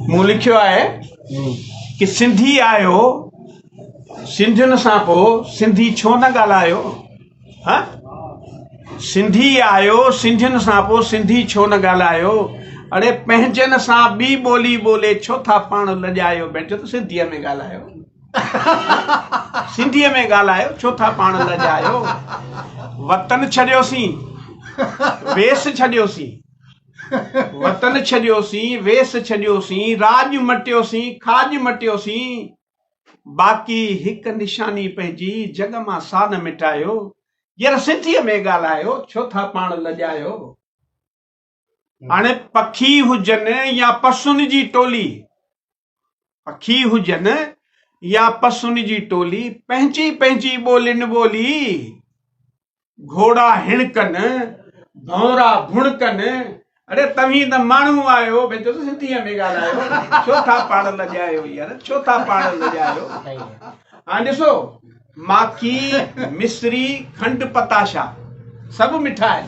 مون لکيو آهي ڪي سنڌي آهيو سنڌين سان پو سنڌي ڇو نه ڳالهايو ها سنڌي آهيو سنڌين سان پو سنڌي ڇو نه ڳالهايو اڙي پنهنجن سان ٻي ٻولي ٻولي ڇو ٿا پاڻ لڄايو بيٺو ته سنڌيء ۾ ڳالهايو سنڌيء ۾ ڳالهايو ڇو ٿا پاڻ لڄايو وطن ڇڏيوسين ويس ڇڏيوسين وطن ڇڏيوسين ويس ڇڏيوسين راڄ مٽيوسين کاڄ مٽيوسين باقي هڪ نشاني پنهنجي جڳ مان سا نه مٽايو. ير سنڌيء ۾ ڳالهايو، ڇو ٿا پاڻ لڄايو. هاڻي پکي هجن يا پسن جي ٽولي، پکي هجن يا پسن جي ٽولي، پنهنجي پنهنجي ٻولين ٻولي. گهوڙا هڻڪن، ڀونرا ڀڻڪن، اڙي توهين ته ماڻهو آهيو، ڀيچو ته سنڌيء ۾ ڳالهايو، ڇو ٿا پاڻ لڄايو يار، ڇو ٿا پاڻ لڄايو. هاڻ ڏسو، ماکي، مصري، کنڊ پتاشا سڀ مٺا آهن.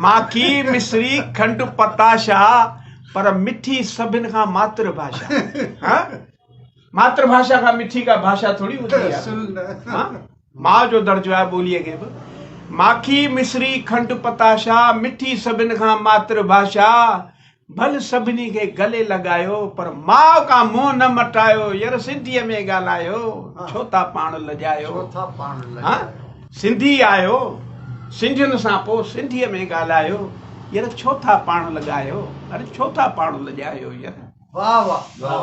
ماکي، مصري، کنڊ پتاشا پر مٺي سڀن کان ماتر ڀاشا. ها؟ ماتر ڀاشا کان مٺي ڪا ڀاشا ٿوري هوندي آهي. ها؟ ماء جو درجو آهي ٻوليء کي به. ماکي، مصري، کنڊ، پتاشا، مٺي سڀن کان ماتر ڀاشا، ڀل سڀني کي گلي لڳايو، پر ماء کان منهن نه مٽايو، ير سنڌيء ۾ ڳالهايو، ڇو ٿا پاڻ لڄايو. ها سنڌي آهيو، سنڌين سان پوء سنڌيء ۾ ڳالهايو، ير ڇو ٿا پاڻ لڳايو، اري ڇو ٿا پاڻ لڄايو ير. واهه واهه.